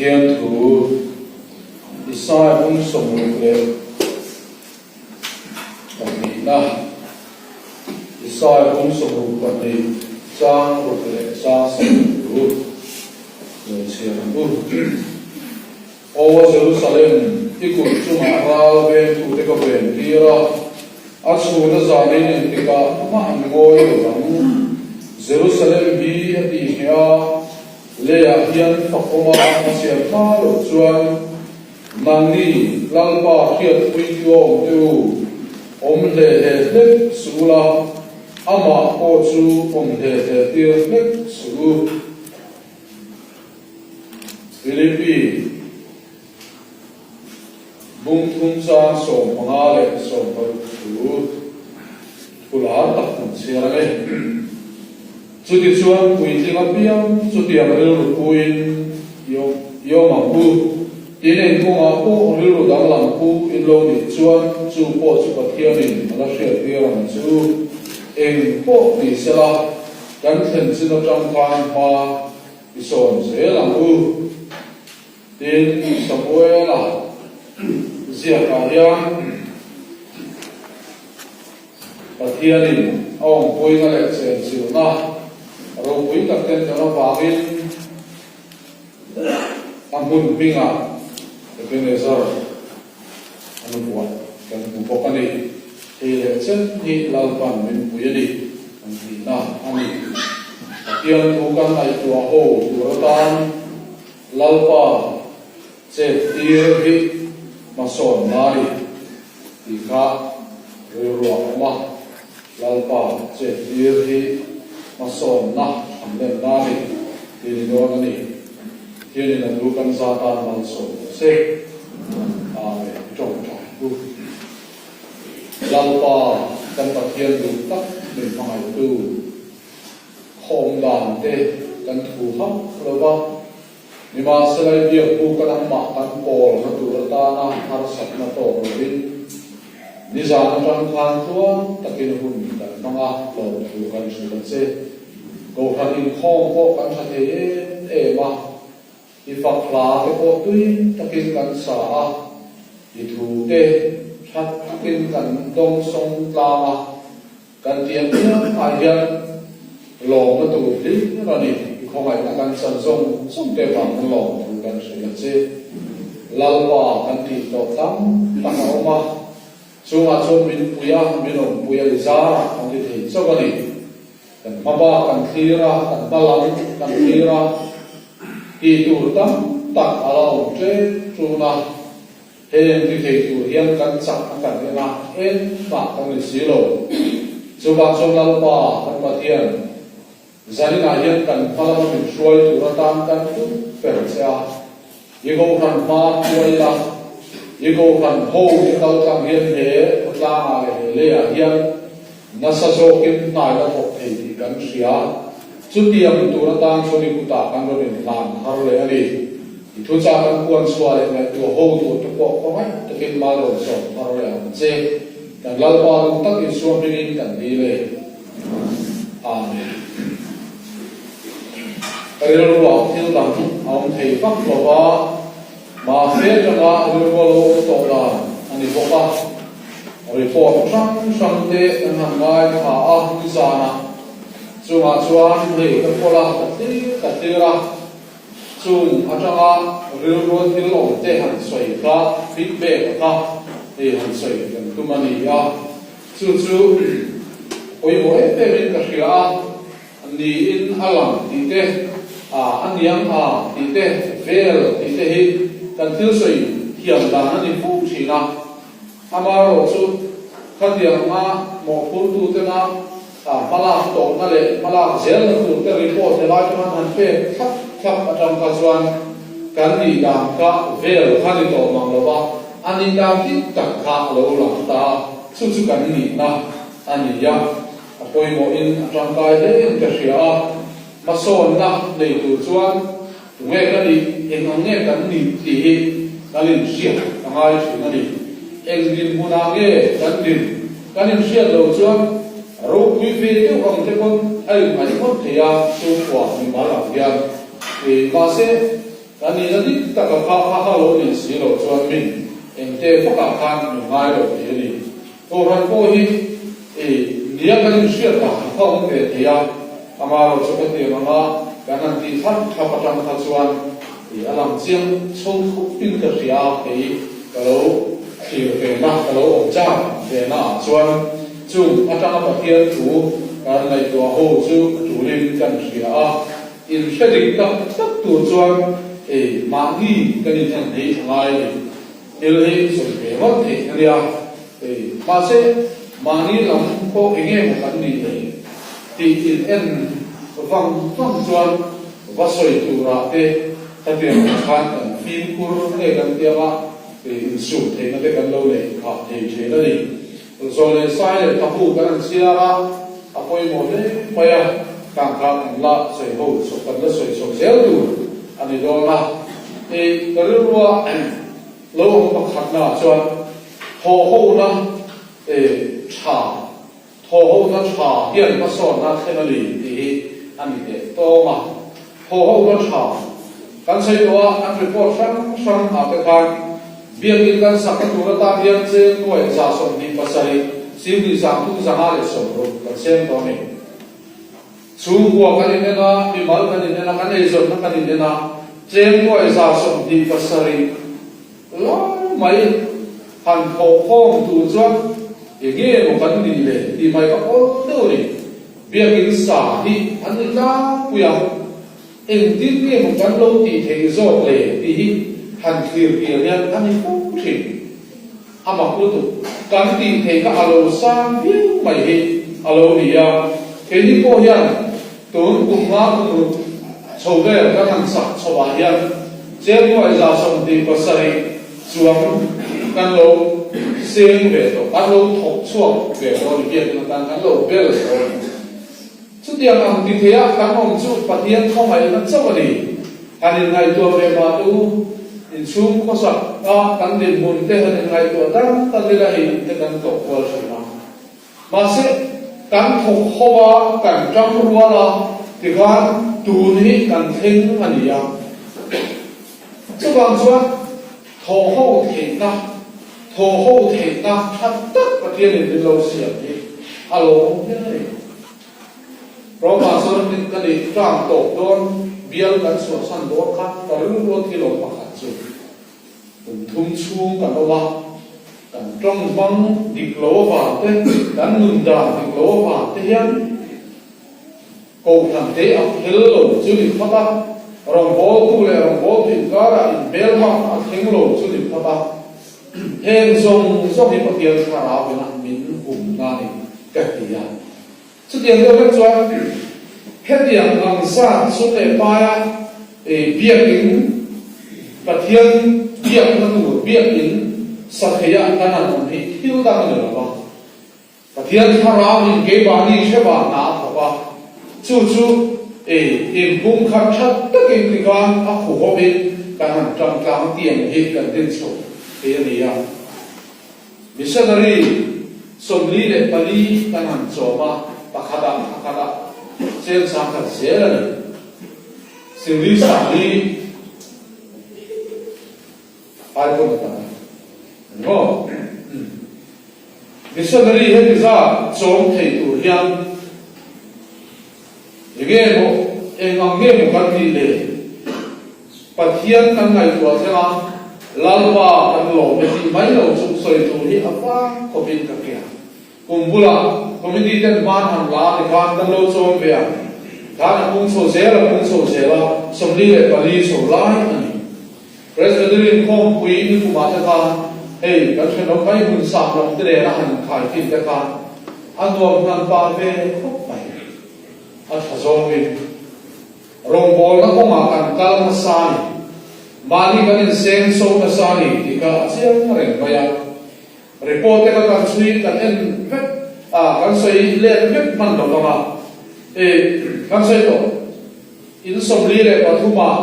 Pathian thu Isaiah bung 62na, Isaiah bung 62 chang ruk leh chang sawm thu lo chhiar ang u. Aw Jerusalem, i kut chungah ral vengtute ka ven tir a, a chhun a zanin engtikah mah an ngawi lo ang. Jerusalem hi a tih ngheh a, leiah hian fakawma a siam hma loh chuan nangni Lalpa hriatpui tlawm te u, awm hle hle hlek suh ula, amah pawh chu awm hle hle tir hlek suh u. Philippi bung thum chang 15 leh 16 thu thu lar tak kan chhiar ang e. Chutichuan puitling apiang chutiang rilru puin i awm ang u. Tin engkawngah pawh rilru danglam pu in lo nih chuan chu pawh chu Pathianin a la hriattir ang chu. Eng pawh ni sela kan thlen chin atang khan hma i sawn zel ang u. Tin, Samuela ziakah hian Pathianin a awmpuina leh chenchilhna ropui tak ten kan avangin a hmun hmingah Ebenezer a nupuah kan hmu bawk a ni. Hei leh chen hi Lalpan min pui a ni an tihna a ni. Pathian thu kan ngaihtuah ho tur atan Lalpa chet tir hi hmasawn na ni tih kha rilruah a awm a, Lalpa chet tir hi hmasawnna an len na ni tih ni dawn a ni. Pathianin a thu kan za tan malsawm rawh se. Amen. I tawngtai u. Lalpa kan Pathian duh tak min hmangaihtu khawm dan te kan thu hauh lo va, nimahsela i biak buk a nangmah kan pawl na tur atana harsatna tawk lovin nizan atang khan tluang takin hun kan hmang a, lawmthu kan hrilh a che. Kohhran inkhawm pawh kan tha thei em em a, i fak hla te pawh tui takin kan sa a, i thu te tha takin kan dawngsawng tlang a, kan tiang piang ah hian lawmna tur hlir a ni. I khawngaihna kan chan zawng zawng te vang kan lawm thu kan hrilh a che. Lalpa kan tih tawh tam tak a awm a. Chungah chuan min pui a, min awmpui a, i zarah kan ti thei chauh a ni. Kan hma bak kan thlir a, kan hma lam kan thlir a, tih tur tam tak a la awm ṭep ṭun a. Heng ti thei tur hian kan chak a kan en a, engmah kan ni si lo. Chuvang chuan Lalpa kan Pathian, zaninah hian kan hma lama min hruai tur atan kan duh ber che a. I kohhran hma hruai la, i kohhran ho te kal tlang hian he khawtlangah leh he leiah hian nasa zawkin hnai la thawk thei tih kan hria. Chutiang tur atan chuan i kutah kan rawn inhlan thar leh a ni. I thuchah kan puan chhuah leh ngaihtuah ho tur te pawh khawngaih takin mal rawn sawm thar leh ang che. Kan Lalpa duh tak Isua hmingin kan dil e. Amen. Ka rilruah thil dang a awm thei vak lo va, mahse atanga rilrua lo awm tawh dan a ni bawk a. Report hrang hrang te kan han ngai thla a, nizanah chungah chuan hei ka kawl a, ka thlir ka thlir a, chung atanga rilrua thil awm te han sawi kha feedback a kha hei han sawi kan tum a ni a, chu chu pawimawh em em in ka hria a. Niin a lang tih te, a a niang a tih te, vel tih te hi kan thil sawi thiam dan a ni fo thin a. Amaherawh chu khatianga mawhphurtu tena hmalak tawhna leh hmalak zelna tur te report helai te han han pek thlap thlap atang kha chuan kan nih dan kha vel kha ni tawh mang lo va, a nih dan dik tak kha a lo lang ta a, chu chu kan nihna a ni a. A pawimawhin a tangkai hle in ka hria a, hmasawnna nei tur chuan tunge ka nih, eng ang nge kan nih tih hi kan inhriat a ngai thin a ni. Eng dinhmunah nge kan din kan inhriat loh chuan ropui ve deuh ang te pawn a inngaih ngawt thei a, chhungkua mimal ang hian. Mahse. Kan nihna dik taka kha kha kha lo nih si loh chuan min engte fakah khan min ngai lo thei a ni. Kohhran pawh hi i nia kan inhriat dan kha awm ve thei a, amaherawh chu hetiang anga kan han tih thlap thlap atang kha chuan i a lang chiang chho khawpin ka hria a, kei ka lo thlir ve na, ka lo awm chak ve na ah chuan chung atanga Pathian thu kan ngaihtuah ho chu a tulin kan hria a. In hre dik tak tak tur chuan ei mahni kan in en hi a ngai a ni. Thil hi sawi ve ngawt theih a nia. Ei mahse mahni lam pawh eng nge maw kan nih le tih in en vang vang chuan va sawi turah te khatiang ang khan kan fimkhur nge kan tianga insum theihna te kan lo neih phah thei thin a ni. Zaw leh sai leh thabu kan han chhiar a, a pawimawh hle mai a, khang kha kan la sawi ho chho, kan la sawi chho zel tur a ni dawn a. I ka rilrua lo awm pakhatna ah chuan thawhhona tha, thawhhona tha hian hmasawnna thlen a ni tih hi a ni teh tawng a. Thawhhona tha kan sawi tawh a, an report hrang hrang ah te khan Biakin kan sakna tur atan hian cheng nuai 27 singli 360 kan sem tawh a ni. Chhungkua kan inen a, mimal kan inen a, kan eizawnna kan inen a, cheng nuai 27 lai mai han thawhkhawm tur chuan enge maw kan nih le tih mai ka awl deuh a ni. Biakin sa hi an ni tlangpui a. Engtin nge maw kan lo tih theih zawk le tih hi han thlir pian hian a ni fo thin. A mak lutuk. Kan tih theih kha a lo sang viau mai hi a lo ni a. Keini pawh hian tun kum nga kum ruk chho vel kan han sak chhoah hian Chennuai 27 chuang kan lo seng ve tawh, kan lo thawk chhuak ve tawh a ni, biakinn atan kan lo bel tawh a ni. Chutiang ang ti theia kan awm chu Pathian khawngaihna chauh a ni. Han inngaihtuah ve mah teh u, inchhung khawsak a kan dinhmun te han inngaihtuah dan dan ila hei in te kan tlawh kual thin a. Mahse, kan thawk ho a, kan tang rual a, tikhan tun hi kan thleng a ni a. Chuvang chuan thawh ho theihna, thawh ho theihna tha tak Pathianin min lo siam hi a lawmawm hle a ni. Roma chuan ka nih tlang tawp dawn, bial kan chhuahsan dawn kha ka rilru thil awm pakhat chu kum thum chhung kan awm a, kan tawng hmang dik lo avang te, kan nun dan dik lo avang te hian kohhran te a phel lo chu ni phawt a, rawngbawltu leh rawngbawltu inkarah inhmelhmak a thleng lo chu ni phawt a. Heng zawng zawng hi Pathian thlarau ina min humna a ni ka ti a. Chutiang deuh vek chuan hetiang ang zat sum leh paia biakin Pathian biakna tur biakin sa theia kan han awm hi thil dang a ni lo va. Pathian thlarau in keimahni hreva hna a thawk a, chu chu inpum khat that takin tikhan a khuhawmin kan han tang tlang tiang hi kan din chho thei a ni a. Missionary 44 kan han chawm a, pakhatah pakhatah cheng 10,000 zel a ni. Singli sangli. Ai pawn a tam a ni maw? Missionary heti zat chawm thei tur hian enge maw eng ang nge maw kan tih le? Pathian kan ngaihtuah thleng a, Lalpa kan lawm e tih mai lo chu sawi tur hi a vang khawpin ka hria. Kum bulah committee ten hman han la ti khan kan lo chawm ve a, khan a pung chho zel a pung chho zel a, 44 chho lai a ni. Presbyterian khawmpui ni kumah te khan hei kan thenawm mai hmun sap lam te nena han inkhai thin te khan a nuam hnan pa ve khawp mai. A tha zawngin rawngbawlna kawngah kan kal nasa a ni, mahni kan inseng so nasa a ni tih kha a chiang reng mai a. Report te kha kan chhui kan en vek a, kan sawi let vek hman lo vang a, e kan sawi tawh. In 43 ah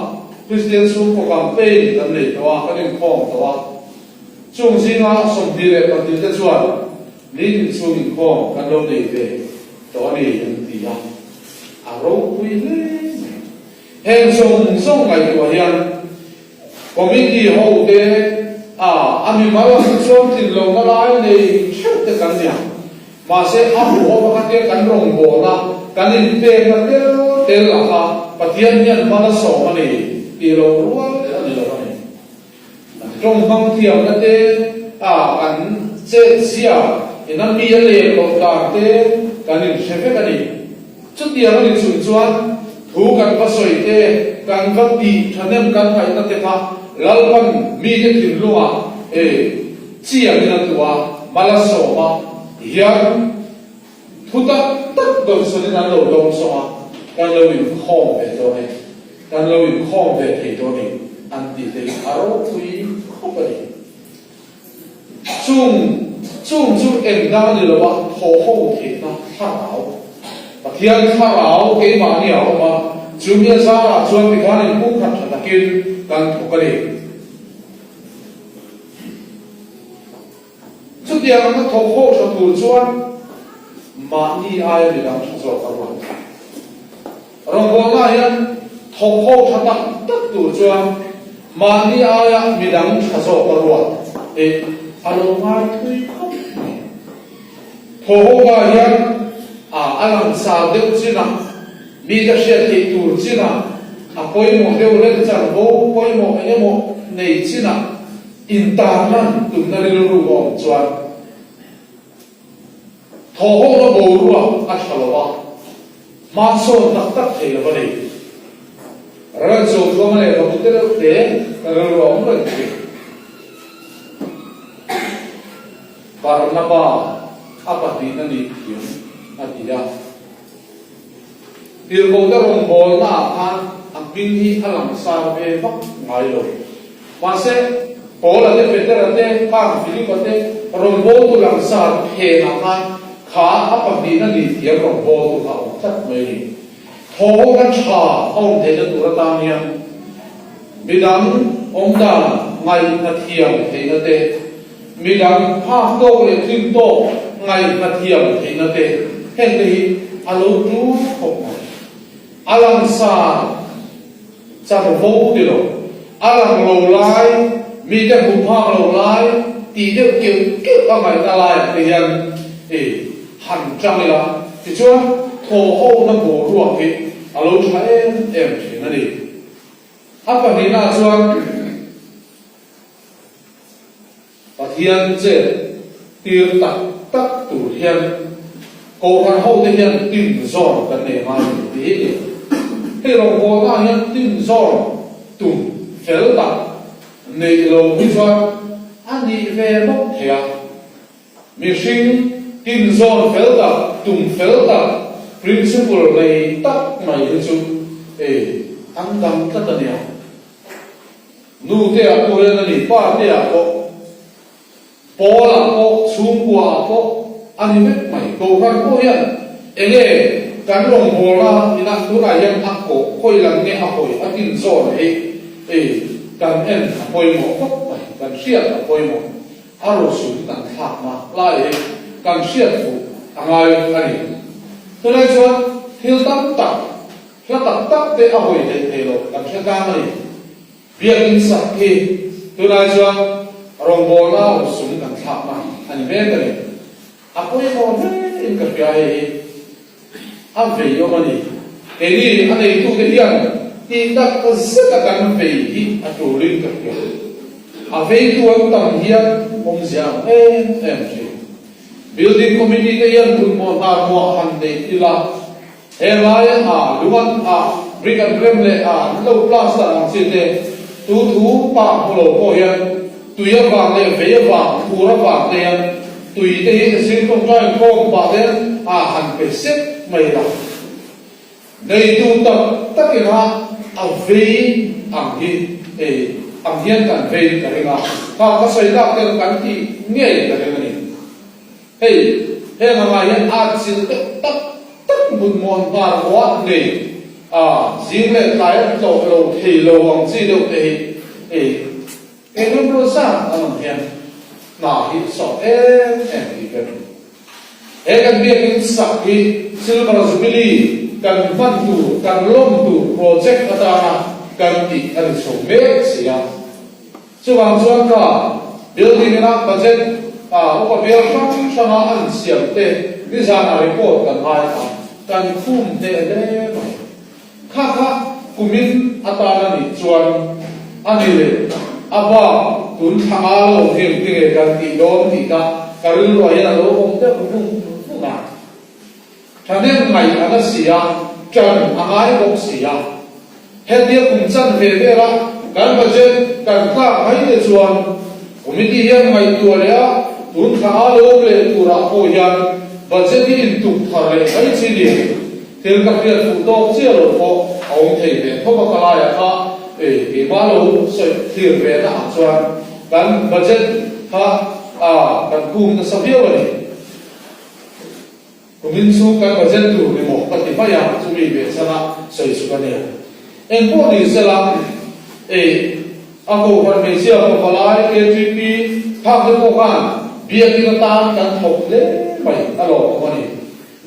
Kristian chhungkaw campaign kan nei tawh a, kan inkhawm tawh a. Chung zinga 22 te chuan nitin chhung inkhawm kan lo nei ve tawh a ni an ti a, a ropui hle mai. Heng zawng zawng ngaihtuah hian. Committee ho te a a mimal ang hi chuan tlin lohna lai nei theuh te kan ni ang. Mahse a hmuhawm a khatia kan rawngbawlna kan inpekna tel tel a kha Pathian hian hman a sawm a ni tih lo rual a ni lo a ni. Kan tawng hmang thiamna te a kan chetzia ina mi a lem loh dan te kan inhre vek a ni. Chutiang a ni chung chuan thu kan va sawi te, kan va tih thahnem kan ngaihna te kha Lalpan mite thinlungah e chiangin a tuah a, mal a sawm a, hian thu tak tak dawnsawnin an lo dawngsawng a, kan lo inkhawm ve dawn e, kan lo inkhawm ve thei dawn e an tih te hi a ropui khawp a ni. Chung chung chu eng dang a ni lo a, thaw ho theihna thlarau, Pathian thlarau keimahni a awm a, chumi a zarah chuan tikhan inpumkhat tha takin kan thawk a ni. Chutiang anga thawk ho tha tur chuan mahni aia midang tha zawk a ruat. Rawngbawlnaah hian thawk ho tha tak tak tur chuan mahni aia midang tha zawk a ruat tih a lo ngai thui khawp mai. Thawh honaah hian a a langsar deuh chinah, mite hriat theih tur chinah, a pawimawh deuh rem chanvo pawimawh eng emaw nei chinah intarlan tumna rilru a awm chuan, Thawhawna boruak a tha lo a, hmansawn tak tak thei lo a ni. Rancho thuama lehkhabu te reuh te ka rilru a awm reng thin. Barnaba a pahnihna nih thiam a ti a. Tirhkohte rawngbawlnaah khan a hming hi a langsar ve vak ngai lo. Mahse, Paula te, Petera te, khang Filipa te rawngbawltu langsar phenah khan kha a pahnihna nih thiam rawngbawltu kha a awm tlat mai a ni. Thawhawna tha a awm theihna tur atan hian midang awmdan ngaihna thiam theihna te, Midang phak tawk leh tling tawk ngaihna thiam theihna te hengte hi a lo tul khawp mai. A langsar chanvo ti lo, a lang lo lai, mite hmu phak lo lai tih deuh keuh keuh a ngaihna laiah te hian i han tang ila tichuan thawhhona boruak hi a lo tha em em thin a ni. A pahnihnaah chuan. Pathian chet tir tak tak tur hian Kohhran hote hian tin zawn kan nei ngai a ni tih hi ni. Hei rawngbawlna ah hian tin zawn tum fel tak neih lo hi chuan a nih ve bawk thei a. Mihring tin zawn fel tak, tum fel tak, principle nei tak mai hi chu ei an dang tlat a nia. Nu te ah pawh hian a ni, pa te ah pawh, pawl ah pawh, chhungkua ah pawh a ni vek mai. Kohhran pawh hian enge kan rawngbawlna inah tunah hian a kawh khawi lam nge a hawi a tin zawn hi ei kan en a pawimawh khawp mai, kan hriat a pawimawh, a rosum kan thlakna lai hi kan hriat fuh a ngai a ni. Tunah chuan thil tam tak Hla tak tak te a hawi hleih thei lo kan hre tlang a ni. Biakinn sak hi tunai chuan rawngbawlna awmsum kan thlakna a ni mek a ni. A pawimawh hle in ka hria hei hi a vei awm a ni. Keini a neitute hian tih tak zet a kan vei hi a tulin ka hria. A veitu an tam hian awmzia ang em em thin. Building Committee te hian bunhmawh hnar muah han neih ila. He lai a lung an a brick an rem leh a an lo plaster ang chi te tu thu pa hmu lo pawh hian tui avang leh vei avang thur avang te hian tui te hi zing tawngtai inkhawm pah te hian a han pe sek mai la. Neitu tak takin a a vei ang hi ei ang hian kan vei ka ring a, kha ka sawi lak te kan tih ngei ka ring a ni. Hei, heng angah hian at chilh deuh tak tak mutmuan nghal ruah nei a, zing leh tlai a tlawh lo thei lo ang chi deuh te hi hei eng emaw zat an awm hian hna hi a sawt em em tih ka ring. He kan biakinn sak hi Silver Jubilee kan hman tur, kan lawm tur project atana kan tih a ni chho mek si a. Chuvang chuan ka building ina budget ah upa bial hrang hranga an siam te nizanah report kan ngai a, kan khum hneh hle mai. Kha kha kumin atan a nih chuan a ni leh a bak tun thla nga lo heng ti nge kan tih dawn tih kha ka rilruah hian a lo awm deuh vung vung a. Thahnem ngaih a na si a, ṭan a ngai bawk si a. Hetia kum chan ve vela kan budget kan tlak mai te chuan committee hian ngaihtuah leh a, tun thla nga lo awm leh turah pawh hian budget hi intuk thar leh mai chi ni. Thil ka hriat fuh tawk chiah lo pawh a awm thei ve khawp a, ka laiah kha ei keimah lo sawi thlir ve na ah chuan kan budget kha a kan kum nasa viau a ni. Kumin chu kan budget tur ni maw ka ti mai a, chumi ve chana sawi chu ka nia. Eng pawh ni sela, ei, a kohhran hmeichhia fapa lai KTP phak te pawh khan biakin atan kan thawk hle mai a lawmawm a ni.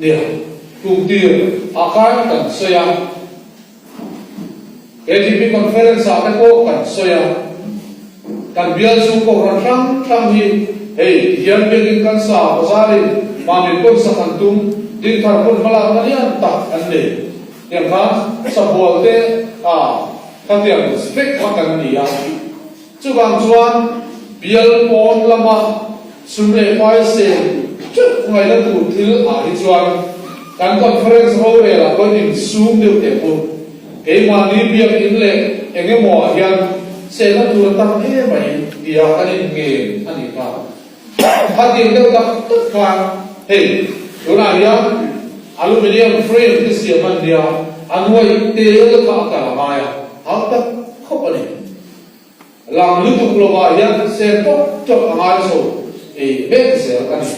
Nia, kum tir ah khan kan sawi a, KTP conference ah te pawh kan sawi a, kan bial chu kohhran hrang hrang hi hei tihian biakin kan sa bazarin mahni pawn sak an tum dingthar pawn hmalakna lian tak an nei. Tiang khan sabual te ah khatiang vek kha kan ni a. Chuvang chuan bial pawn lama sum leh pai sen teuh ngaihna tur thil ah hi chuan kan conference rorel ah pawhin insum deuh teh pawh keimahni biakinn leh eng emaw ah hian sehna tur a tam em mai tia kan inngen a nih kha. Khatiang deuh tak tak khan hei tunah hian aluminium frame te siam an nia, a nuaih tel kha a kal a ngai a, hau tak khawp a ni. Lang lutuk lovah hian sen tawk tawk a ngai chho ei mek zel a ni.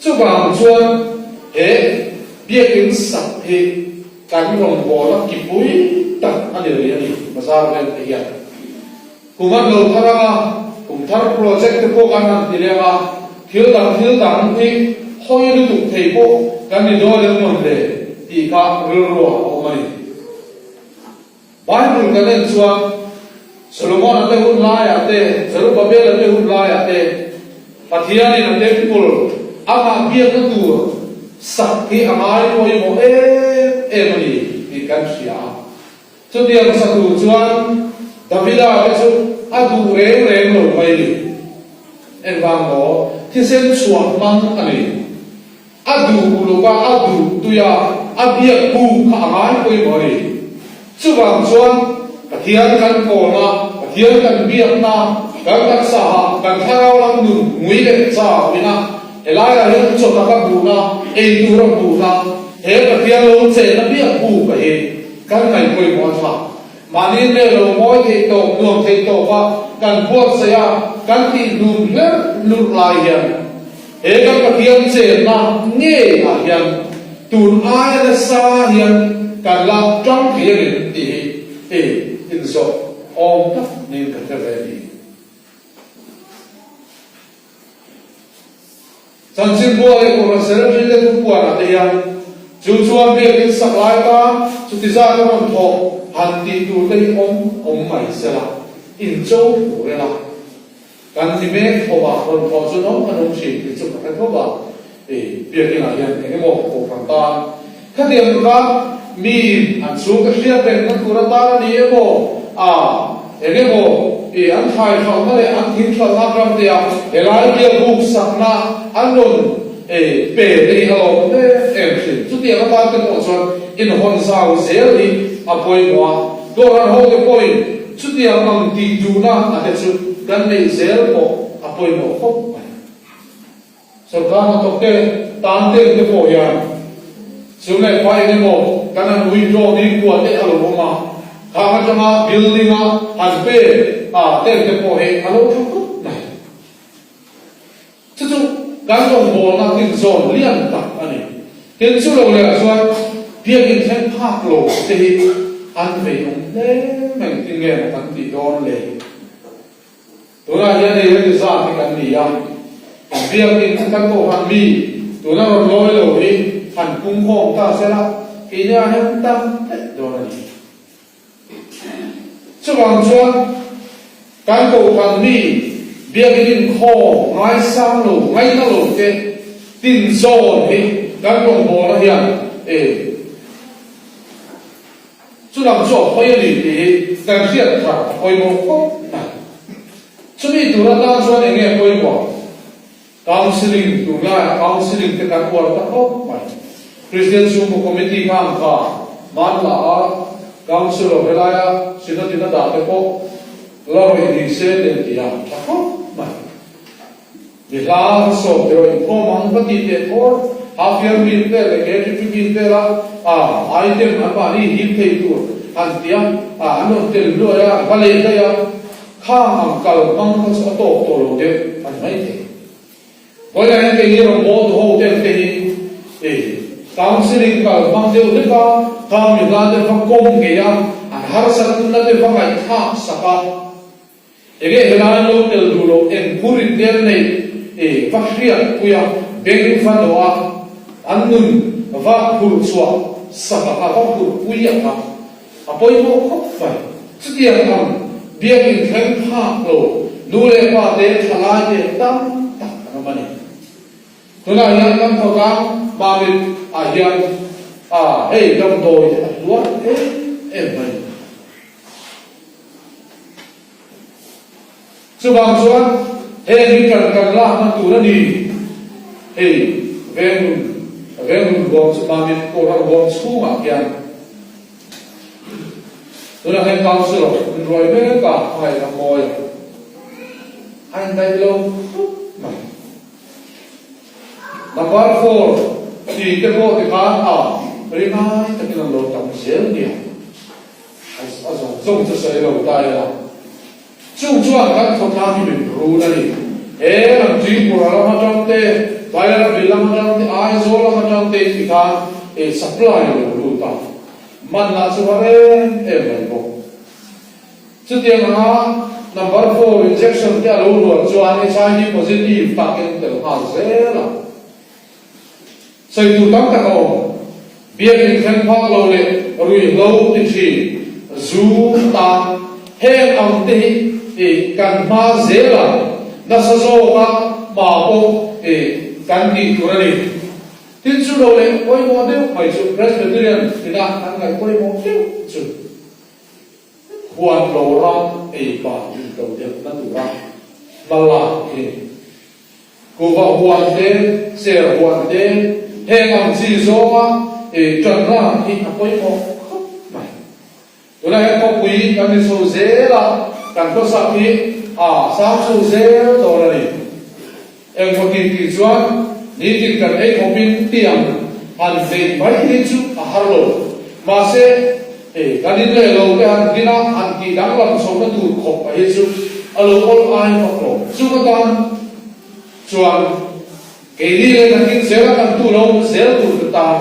Chuvang chuan he biakin sak hi kan rawngbawlna kipui tak a ni rih a ni, bazar vel te hian. Kum an lo thar ang a, kum thar project te pawh kan han ti leng a, thil dang thil dang hi hawi lutuk thei pawh kan ni dawn em mawn le tih kha rilruah a awm a ni. Bible kan en chuan Solomon-a te hun laiah te, Zerubbabel-a te hun laiah te Pathianin a temple amah biakna tur sak hi a ngai pawimawh em em a ni tih kan hria a. Chutiang sa tur chuan Davida te chu a duh reng reng lo mai ni. Engvang maw? Thisen chhuah hmang a ni. A duh uluk a, a duh tui a, a biak bu kha a ngai pawimawh a ni. Chuvang chuan Pathian kan kawlna, Pathian kan biakna, kan taksa ha, kan thlarau lam nun ngui leh chau ina helaiah hian chaw tak a hmuhna, ei tur a hmuhna, he Pathian lo chenna biak bu ka hi kan ngaih pawimawh a tha. Mahni hmel lo mawi theih tawk, nuam theih tawka kan buatsaih a, kan tih hnum hlerh lurh lai hian he kan Pathian chenna ngei ah hian tun aia nasa hian kan la tang thei a ngem tih hi hei inzawh awm tak niin ka hre ve a ni. Chanchinbua leh Kohhran Secretary te thupuanah te hian chu chuan biakin sak lai tan chuti zat a rawn thawh han tih tur te hi awm awm mai sela, incho tur ela kan ni mek tho a, rawn thawh chu nawm an awm thin tih chu ka hre tho a, i biakinah hian eng emaw Kohhran tan khatiang kha miin an chhungte hriat rengna tur atan a ni emaw a eng emaw i an thlai hralhna leh an thing hralhna ram te a helai biak buk sakna an rawn ei pe te hi a lawm em em thin. Chutiang atan te pawh chuan inhawn zau zel hi a pawimawh a, dawrhan ho te pawhin chutiang ang tih duhna a te chu kan neih zel pawh a pawimawh khawp mai. Sorkar hnathawk te tan tel te pawh hian sum leh pai eng emaw kan han withdraw ni kua te a lo awm a, khang atanga building a han pe a tel te pawh hi a lo tha khawp mai. Chu chu kan rawngbawlna tinzawn lian tak a ni. Tin chu lo leh ah chuan biakin thleng phak lo te hi an vei awm hle mai tin nge maw kan tih dawn le. Tunah hian hei heti zat hi kan ni a, kan biakin kan kohhran mi tuna rawn lawi lo hi han pungkhawm ta sela, keini ah hian tam daih dawn a ni. Chuvang chuan. Kan kohhran mi Biakin inkhawm ngaisang lo, ngaina lo te tin zawn hi kan rawngbawlna hian e chu lam chu a hawi a ni tih hi kan hriat thar a pawimawh khawp mai. Chumi tur atan chuan eng nge pawimawh? Counselling, tunlaiah counselling te kan uar ta khawp mai. Kristian chhungkaw committee khan kha hmanla a councillor helaia Synod in a dah te pawh la rawih ni se te an ti a, tha khawp mai. Mi hla va sawm te rawih inkhawm ang va tih teh thawr, half year meet vel leh KTP meet vela a item an mahni him thei tur han ti a, an rawn tel hluai a, va leh daih a. Khang ang kal hmang kha chu a tawk tawh lo deuh a ni mai thei. Vawilah hian kei hi rawngbawltu ho ten te hi i counselling kal hmang deuh hlek a, khang mi hla te va kawm ngei a, an harsatna te va ngaihthlak sak a, enge helai an lo tel duh loh eng phur in tel neih i va hriatpui a, beng va nawh a, an nun va phurh chhuah sak a kha, va phurhpui a kha. A pawimawh khawp mai. Chutiang ang biakin thleng phak lo nu leh pa te thalai te tam tak an awm a ni. Tunah hian kan khawtlang Mamit ah hian ah hei damdawi te a hluar em em mai. Chuvang chuan heng hi kan kan lakna tur a ni. Hei Venglun Venglun huam chu Mamit Kohhran huam chhungah hian tunah hian Councillor min ruai mek a, hmangaihna mawi a, a indaih lo khawp mai. Number four tih te pawh tikhan a ringai takin an lo tam zel nia. A zawng zawng chu sawi lo ta ila. Chung chuan kan khawtlang hi min run a ni. He lam Tripura lam atang te, Bairabi lam atang te, Aizawl lam atang te ti khan ei supply a lo lut a. Man lah chu va rem em mai bawk. Chutiang anga number four injection te a lo luan chuan HIV positive takin tel nghal zel a. Sawi tur tam tak a awm. Biakin thleng phak lo leh ruihhlo ti thin, zu, tan, heng ang te hi i kan hma zel a, nasa zawka hma pawh i kan tih tur a ni. Tin chu lo leh pawimawh deuh mai chu Presbyterian ina kan ngaih pawimawh deuh chu huan lo ram ei pah in lo deuhna tura hma lak hi a ni. Kuhva huan te, ser huan te, heng ang chi zawnga i tan lak hi a pawimawh khawp mai. Tunah hian khawpui kan ni chho zel a, kan khawsak hi a sang chho zel dawn a ni. Engmaw tih tih chuan nitin kan ei khawpin tiang han neih mai hi chu a har lo. Mahse, hei kan in leh lo te han din a, han tih danglam chhohna tur khawp a hi chu a lo awl ai vak lo. Chu ka tan chuan keini leh nakin zela kan tu lo zel tur te tan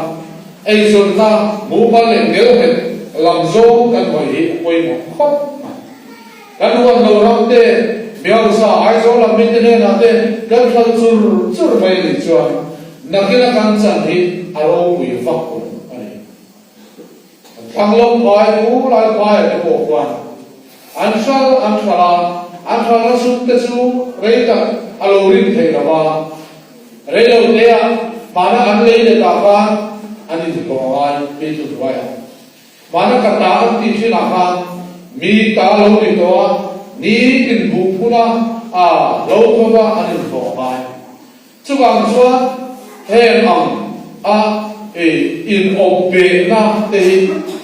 eizawnna mumal leh ngelnghet lam zawng kan hawi hi a pawimawh khawp mai. Kan huan lo ram te, Miausa, Aizawl lam mite hnenah te kan hralh chur chur mai a nih chuan nakina kan chan hi a ropui vak lo a ni. Thlanglawm phai u lai phaiah te pawh khuan an hral an hral a, an hralna sum te chu rei tak a lo rin theih lo va, rei lo teah hmana an lei let ah khan an inhlawh a ngai mi chu hnuaiah. Hmana ka ta an tih thinah khan mi ta lo ni tawh a, nitin buh phuna a lo thawk a an inhlawh a ngai. Chuvang chuan heng ang a in awm behna te hi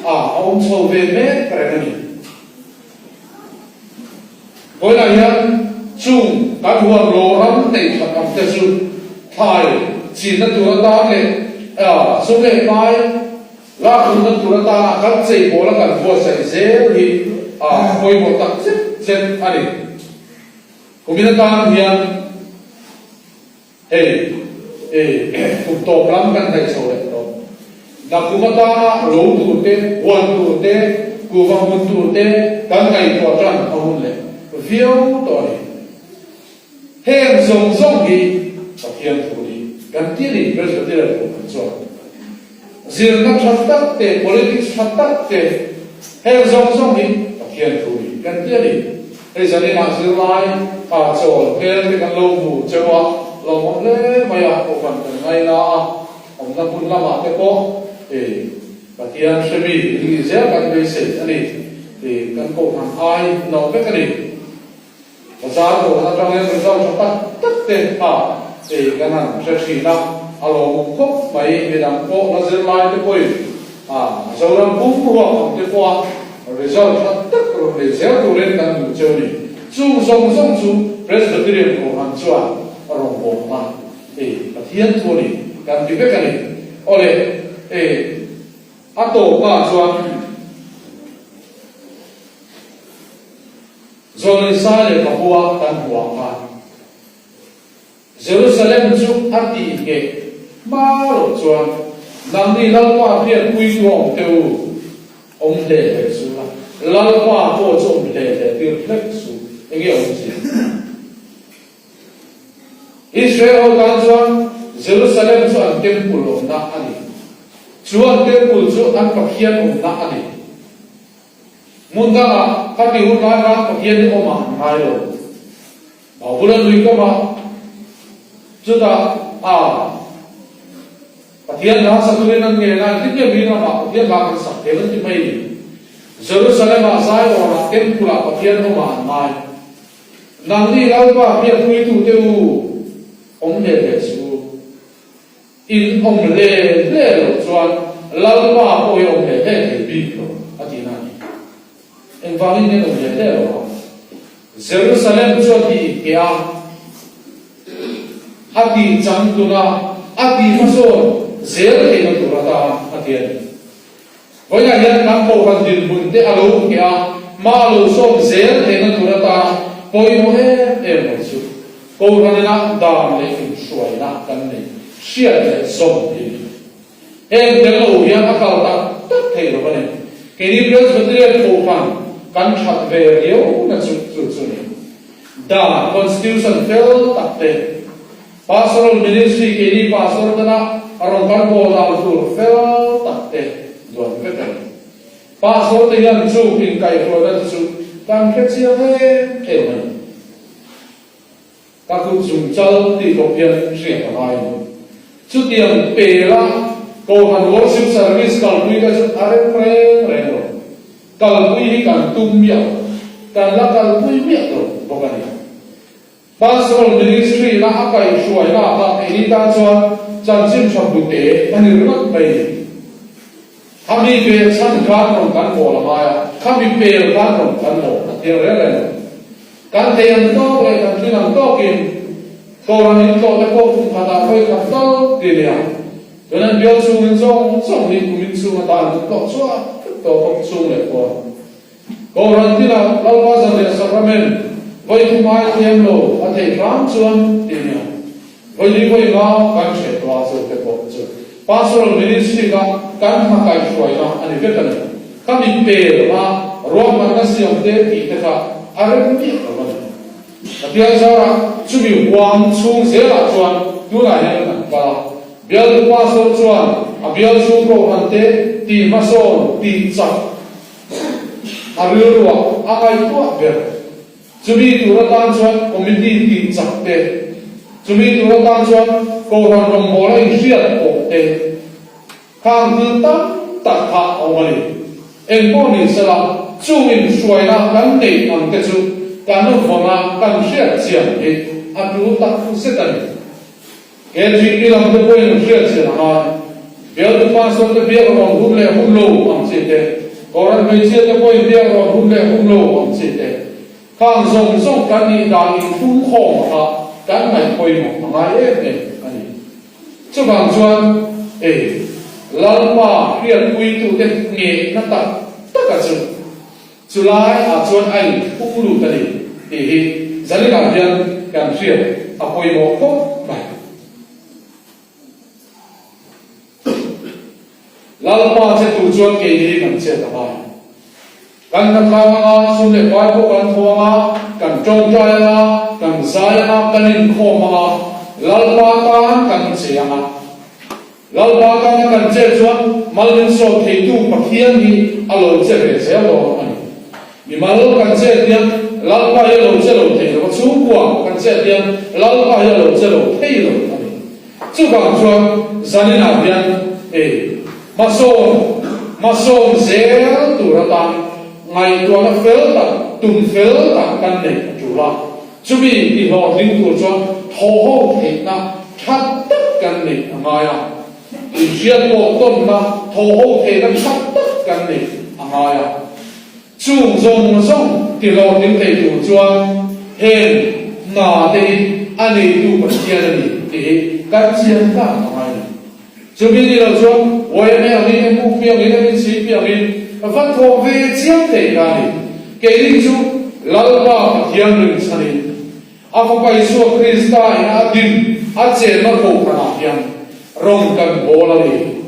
a awm chho ve mek reng a ni. Vawiinah hian chung kan huan lo ram neih that ang te chu thlai chinna tur atan leh sum leh pai lakluhna tur atana kan cheibawl a kan buatsaih zel hi a pawimawh tak zet zet a ni. Kumin atan hian hei kum tawp lam kan hnaih chho leh tawh. Nakum atana lo tur te, huan tur te, kuhva hmun tur te kan ngaihtuah tan a hun leh viau tawh a ni. Heng zawng zawng hi Pathian thu ni kan ti a ni, Presbyterian Kohhran chuan. Zirna tha tak te, politics tha tak te, heng zawng zawng hi Pathian thu ni kan ti a ni. Hei zaninah zirlai a chawl hmel te kan lo hmu cheu a, lawmawm hle mai a, kohhran kan ngaina a, awmna hmun lamah te pawh hei Pathian hremi in nih zel kan beisei a ni tih kan kohhran ai no vek a ni. Bazar kohhran atangin result tha tak tak te kha hei kan han hre thin a, a lawmawm khawp mai, midang pawh la zirlai te pawhin A Zoram pum ruak ang te pawha result tha tak rawn nei zel turin kan duh cheu ni. Chung zawng zawng chu Presbyterian Kohhran chuan a rawn bawm a, ei Pathian thu a ni kan ti vek a ni. Awle, ei a tawpah chuan Zawlnisa lehkhabua kan hmuh ang khan, Jerusalem chu a tih ngheh hma loh chuan nangni Lalpa hriatpuitu a awm teh u, awm hle hle su la, Lalpa pawh chu awm hle hle tir hlek su, enge awmzia? Israel ho tan chuan Jerusalem chu an temple awmna a ni. Chu an temple chu an Pathian awmna a ni. Hmun dangah khati hun lai khan Pathian hi awmah an ngai lo. Babula lui kawmah chutah a Pathian hla sa turin an ngen a, engtin nge mi ramah Pathian hla kan sak thei an ti mai ni. Jerusalem-ah Zion-ah Temple-ah Pathian awmah an ngai. Nangni Lalpa hriatpuitute u, awm hle hle suh u. In awm hle hle loh chuan Lalpa pawh hi awm hle hle thei bik lo a ti na a ni. Engvangin nge an awm hle hle lo ang? Jerusalem chu a tih ngheh a, a tih changtlun a, a tih hmasawn zel theihna tur atan a ti a ni. Vawiinah hian kan kohhran dinhmun te a lo ngheh a, hma a lo sawm zel theihna tur atan pawimawh em em mai chu kohhran ina dan leh inhruaina kan nei hriat leh zawm hi a ni. Heng tel lo hian a kal tak tak thei lo a ni. Keini Presbyterian kohhran kan that ve riau na chu chu chu a ni. Dan, Constitution, fel tak te, Pastoral Ministry keini pastor tana a rawn kan bawl dan tur fel tak te duan vek a ni. Pastor te hian chu inkaihhruaina te chu kan hre chiang em em a ni. Ka kut zung chal tih khawp hian hriat a ngai a ni. Chutiang pela Kohhran Worship Service kalpui te chu a rem reng reng lo. Kalpui hi kan tum miah lo. Kan la kalpui miah lo bawk a ni. Pastoral Ministry na a kaihhruaina kha keini tan chuan chanchin tha bute a ni ringawt mai ni. Khami ve chhan khan rawn kan bawl a ngai a, khami pel khan rawn kan maw a thiang reng reng lo. Kan thei ang tawk leh kan tlin ang tawkin Kohhran intlawh te pawh kum khatah khawi khat tal ti nia. Tunan bial chhungin zawng zawng hi kumin chhung atan kan tlawh chhuak vek tawh khawp chhung leh pawn. Kohhran tinah Lalpa Zanriah Sacrament vawi thum ai thiam lo a theih hram chuan ti nia. Vawi li vawi nga kan hreh tawh a chu te pawh chu Pastoral Ministry kha kan hma kaihhruaina a ni vek a ni. Khami pel a ruahmanna siam te tih te kha a rem miah lo a ni. Pathian zarah chumi huam chhung zelah chuan tunah hian kan kal a. Bialtu Pastor chuan a bial chhung kohhran te tih hmasawn tih chak A rilruah a ngaihtuah ber. Chumi tur atan chuan committee tih chak te, chumi tur atan chuan Kohhran rawngbawla inhriat pawh te, khang thil tam tak kha a awm a ni. Engpawh ni sela, chung inhruaina kan neih ang te chu kan vawnga kan hriat chian hi a tul tak zet a ni. KGP lam te pawhin an hriat chian a ngai. Bialtu pastor te biak rawn hun leh hun lo ang chi te, Kohhran hmeichhia te pawhin biak rawn hun leh hun lo ang chi te, khang zawng zawng kan nih dan inthum khawm kha kan ngaih pawimawh a ngai em em a ni. Chuvang chuan, ei, Lalpa hriatpuitute nghehna tak taka chu Chulai ah chuan a inphung lut a ni tih hi zaninah hian kan hriat a pawimawh khawp mai. Lalpa che tur chuan keini kan chet a ngai. Kan hnathlang anga, sum leh pai pawh kan thaw anga, kan tawngtai anga, kan zai anga, kan inkhawm anga, Lalpa tan kan che anga. Lalpa tana kan che chuan mal min sawm theitu Pathian hi a lo che ve zel dawn a ni. Mimal kan chet hian Lalpa hi a lo che lo thei lo a, chhungkua kan chet hian Lalpa hi a lo che lo thei lo a ni. Chuvang chuan zaninah hian ei hmasawn hmasawn zel tur atan ngaihtuahna fel tak, tum fel tak kan neih a tul a. Chumi tihlawhtling tur chuan thawhho theihna tha tak kan neih a ngai a. Inhriat pawh tawnna thawhho theihna tha tak kan neih a ngai a. Chung zawng zawng tihlawhtling thei tur chuan heng hna te hi a neitu Pathian a ni tih hi kan chiang tak a ngai lo. Chumi ni lo chuan YMA angin, MUP angin, MNCP angin va thawh ve chiang thei ka ni. Keini chu Lalpa Pathian rinchhanin a Fapa Isua Krista in a din a chenna kohhranah hian rawng kan bawl a ni.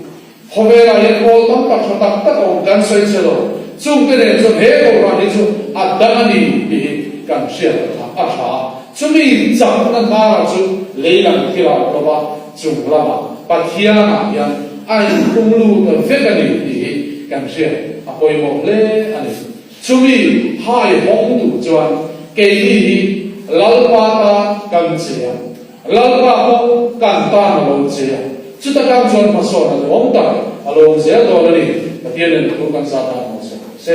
Khawvelah hian pawl tam tak tha tak tak a awm kan sawi che lo. Chungte nen chuan he kohhran hi chu a dang a ni tih hi kan hriat a tha. Chumi chakna hnarah chu lei lam thil a awm lo va, chung lamah Pathianah hian a inkhung lut vek a ni tih hi kan hriat a pawimawh hle a ni. Chumi hai hawng tur chuan keini hi Lalpa tan kan che a. Lalpa pawh kan tan a lo che a, chuta kang chuan hmasawn a duhawm tak a lo awm zel dawn a ni. Pathianin thu kan zat dan awm se se.